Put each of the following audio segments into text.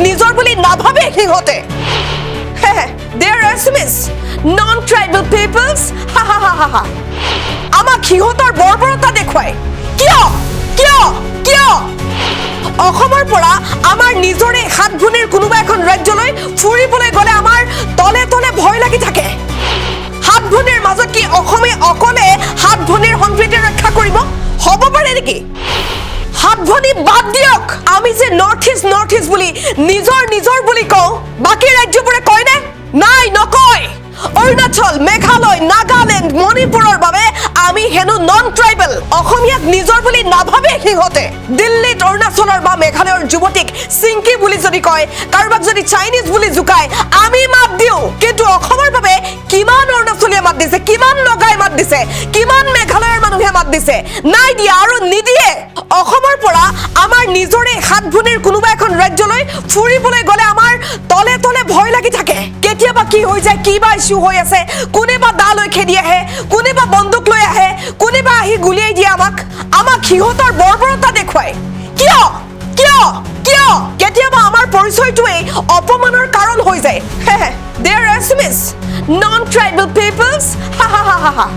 নিজৰ বুলি নাভাবে সিহঁতে। They are Assamese, non tribal peoples. হা হা হা হা হা। আমাক সিহঁতৰ বৰ্বৰতা দেখুৱায়। কিয়, কিয়, কিয়? অসমৰ পৰা আমাৰ নিজৰে সাত ভনীৰ কোনোবা এখন ৰাজ্যলৈ ফুৰিবলৈ গ'লে আমাৰ তলে তলে ভয় লাগি থাকে। সাত ভনীৰ মাজত কি অসমে অকলে সাত ভনীৰ সম্প্ৰীতি ৰক্ষা কৰিব? হ'ব পাৰে নেকি? সাত ভনী বাদ দিয়ক, আমি যে নৰ্থ ইষ্ট, নৰ্থ ইষ্ট বুলি নিজৰ নিজৰ বুলি কওঁ, বাকী ৰাজ্যবোৰে কয়নে? নাই, নকয়। অৰুণাচল, মেঘালয়, নাগালেণ্ড, মণিপুৰৰ বাবে আমি হেনো নন ট্ৰাইবেল। অসমীয়াক নিজৰ বুলি নাভাবে সিহঁতে। দিল্লীত অৰুণাচলৰ বা মেঘালয়ৰ যুৱতীক চিংকি বুলি যদি কয়, কাৰোবাক যদি চাইনিজ বুলি জোকায়, আমি মাত দিওঁ। কিন্তু অসমৰ বাবে কিমান অৰুণাচলীয়ে মাত দিছে, কিমান নগাই মাত দিছে, কিমান মেঘালয়ৰ মানুহে মাত দিছে? নাই দিয়া আৰু নিদিয়ে। অসমৰ পৰা আমাৰ নিজৰে সাত ভনীৰ কোনোবা এখন ৰাজ্যলৈ ফুৰিবলৈ গ'লে আমাৰ তলে তলে ভয় লাগি থাকে। কেতিয়াবা কি হৈ যায়, কি বা ইছ্যু হৈ আছে, কোনে বা দা লৈ খেদি আহে, কোনে বা বন্দুক লৈ আহে, কোনে বা আহি গুলিয়াই দিয়ে আমাক। আমাক সিহঁতৰ বৰ্বৰতা দেখুৱায়। কিয়, কিয়, কিয়? কেতিয়াবা আমাৰ পৰিচয়টোৱেই অপমানৰ কাৰণ হৈ যায়। They are Assamese, non tribal peoples. হা হা হা হা হা।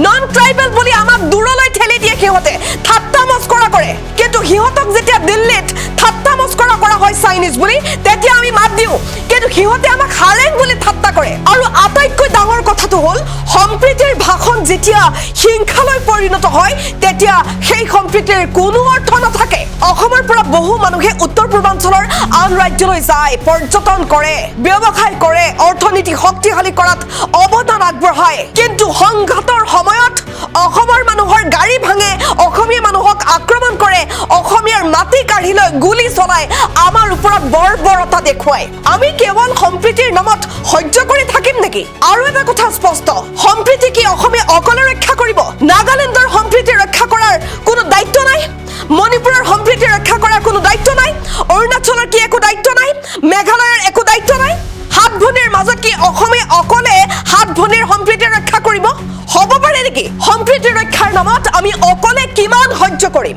নন ট্ৰাইবেল বুলি আমাক দূৰলৈ ঠেলি দিয়ে সিহঁতে, ঠাট্টা মস্কৰা কৰে। কিন্তু সিহঁতক যেতিয়া দিল্লীত ঠাট্টা মস্কৰা কৰা হয় চাইনিজ বুলি, তেতিয়া আমি মাত দিওঁ। কিন্তু সিহঁতে আমাক হাৰেং বুলি ঠাট্টা কৰে। আৰু আটাইতকৈ ডাঙৰ কথাটো হ'ল, সম্প্ৰীতিৰ ভাষণ যেতিয়া হিংসালৈ পৰিণত হয়, তেতিয়া সেই সম্প্ৰীতিৰ কোনো অৰ্থ নাথাকে। অসমৰ পৰা বহু মানুহে উত্তৰ পূৰ্বাঞ্চলৰ আন ৰাজ্যলৈ যায়, পৰ্যটন কৰে, ব্যৱসায় কৰে, অৰ্থনীতি শক্তিশালী কৰাত অৱদান আগবঢ়ায়। কিন্তু সংঘাতৰ সময়ত অসমৰ মানুহৰ গাড়ী ভাঙে, অসমীয়া মানুহক আক্ৰমণ কৰে, অসমীয়াৰ মাটি কাঢ়ি লৈ গুলী চলাই আমাৰ ওপৰত বৰ্বৰতা দেখুৱায়। আমি কেৱল সম্প্ৰীতিৰ নামত সহ্য কৰি থাকিম নেকি? আৰু এটা কথা স্পষ্ট, সম্প্ৰীতি কি অসমে অকলে ৰক্ষা কৰিব? নাগালেণ্ডৰ সম্প্ৰীতি ৰক্ষা কৰাৰ কোনো দায়িত্ব নাই? মণিপুৰৰ সম্প্ৰীতি ৰক্ষা কৰাৰ কোনো দায়িত্ব নাই? অৰুণাচলৰ কি একো দায়িত্ব নাই? মেঘালয়ৰ একো দায়িত্ব নাই? সাত ভনীৰ মাজত কি অসমে অকলে সাত ভনীৰ সম্প্ৰীতি ৰক্ষা কৰিব? হ'ব পাৰে নেকি? সম্প্ৰীতি ৰক্ষাৰ নামত আমি অকলে কিমান সহ্য কৰিম?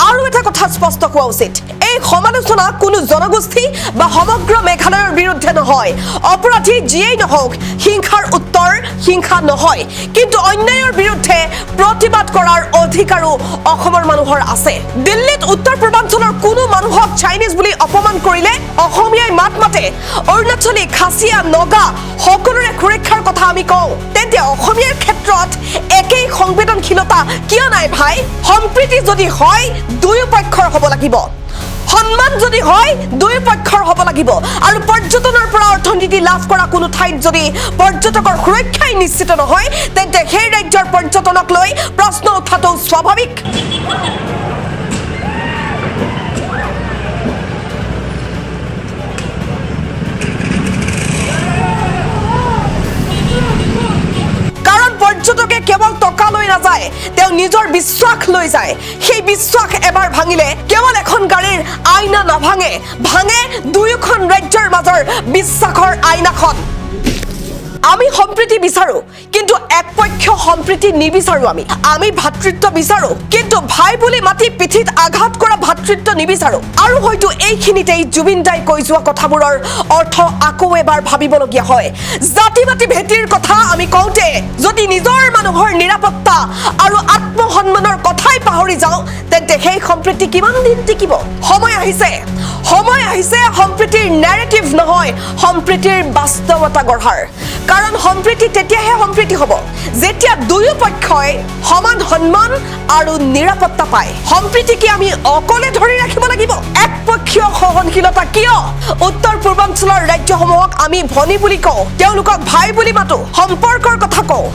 আৰু এটা কথা স্পষ্ট হোৱা উচিত, এই সমালোচনা কোনো জনগোষ্ঠী বা সমগ্ৰ মেঘালয়ৰ বিৰুদ্ধে নহয়। অপৰাধী যিয়েই নহওক, হিংসাৰ উত্তৰ হিংসা নহয়। কিন্তু অন্যায়ৰ বিৰুদ্ধে প্ৰতিবাদ কৰাৰ অধিকাৰো অসমৰ মানুহৰ আছে। দিল্লীত উত্তৰ পূৰ্বাঞ্চলৰ কোনো মানুহক চাইনিজ বুলি অপমান কৰিলে অসমীয়াই মাত মাতে। অৰুণাচলী, খাচীয়া, নগা সকলোৰে সুৰক্ষাৰ কথা আমি কওঁ। তেন্তে অসমীয়াৰ ক্ষেত্ৰত একেই সংবেদনশীলতা কিয় নাই ভাই? সম্প্ৰীতি যদি হয়, দুয়ো পক্ষৰ হ'ব লাগিব। সন্মান যদি হয়, দুয়ো পক্ষৰ হ'ব লাগিব। আৰু পৰ্যটনৰ পৰা অৰ্থনীতি লাভ কৰা কোনো ঠাইত যদি পৰ্যটকৰ সুৰক্ষাই নিশ্চিত নহয়, তেন্তে সেই ৰাজ্যৰ পৰ্যটনক লৈ প্ৰশ্ন উঠাটো স্বাভাৱিক। কাৰণ পৰ্যটকে কেৱল টকা লৈ নাযায়, তেওঁ নিজৰ বিশ্বাস লৈ যায়। সেই বিশ্বাস এবাৰ ভাঙিলে কেৱল এখন গাড়ীৰ আইনা নাভাঙে, ভাঙে দুয়োখন ৰাজ্যৰ মাজৰ বিশ্বাসৰ আইনাখন। আমি সম্প্ৰীতি বিচাৰো, কিন্তু একপক্ষীয় সম্প্ৰীতি নিবিচাৰো। আমি ভাতৃত্ব বিচাৰো, কিন্তু ভাই বুলি মাতি পিঠিত আঘাত কৰা ভাতৃত্ব নিবিচাৰো। আৰু হয়তো এইখিনিতেই জুবিন দাই কৈ যোৱা কথাবোৰৰ অৰ্থ আকৌ এবাৰ ভাবিবলগীয়া হয়। জাতি মাটি ভেটিৰ কথা আমি কওঁতে যদি নিজৰ মানুহৰ নিৰাপত্তা আৰু আত্মসন্মানৰ কথাই পাহৰি যাওঁ, তেন্তে সেই সম্প্ৰীতি কিমান দিন টিকিব? সময় আহিছে, সময় আহিছে সম্প্ৰীতিৰ নেৰেটিভ নহয়, সম্প্ৰীতিৰ বাস্তৱতা গঢ়াৰ। কাৰণ সম্প্ৰীতি তেতিয়াহে সম্প্ৰীতি হ'ব যেতিয়া দুয়ো পক্ষই সমান সন্মান আৰু নিৰাপত্তা পায়। সম্প্ৰীতি কি আমি অকলে ধৰি ৰাখিব লাগিব? একপক্ষীয় সহনশীলতা কিয়? উত্তৰ পূৰ্বাঞ্চলৰ ৰাজ্যসমূহক আমি ভনী বুলি কওঁ, তেওঁলোকক ভাই বুলি মাতো, সম্পৰ্কৰ কথা কওঁ,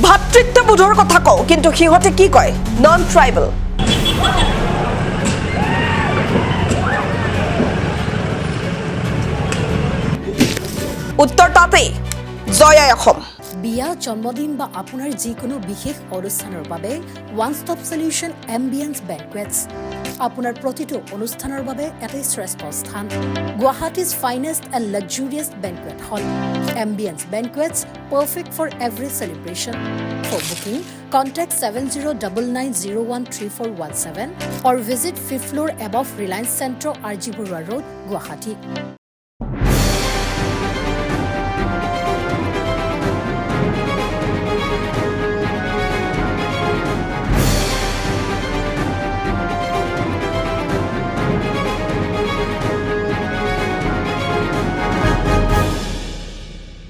ভাতৃত্ববোধৰ কথা কওঁ, কিন্তু সিহঁতে কি কয়? Non tribal. উত্তৰ তাতেই। জয় আই অসম। বিয়া, জন্মদিন বা আপোনাৰ যিকোনো বিশেষ অনুষ্ঠানৰ বাবে one stop solution ambience বেংকুৱেটছ। আপোনাৰ প্ৰতিটো অনুষ্ঠানৰ বাবে এটাই শ্ৰেষ্ঠ স্থান, Guwahati's finest and luxurious banquet hall, Ambience Banquets, perfect for every celebration. For booking, contact 7099013417 or visit fifth floor above Reliance Centre, R G Barooah Road, Guwahati.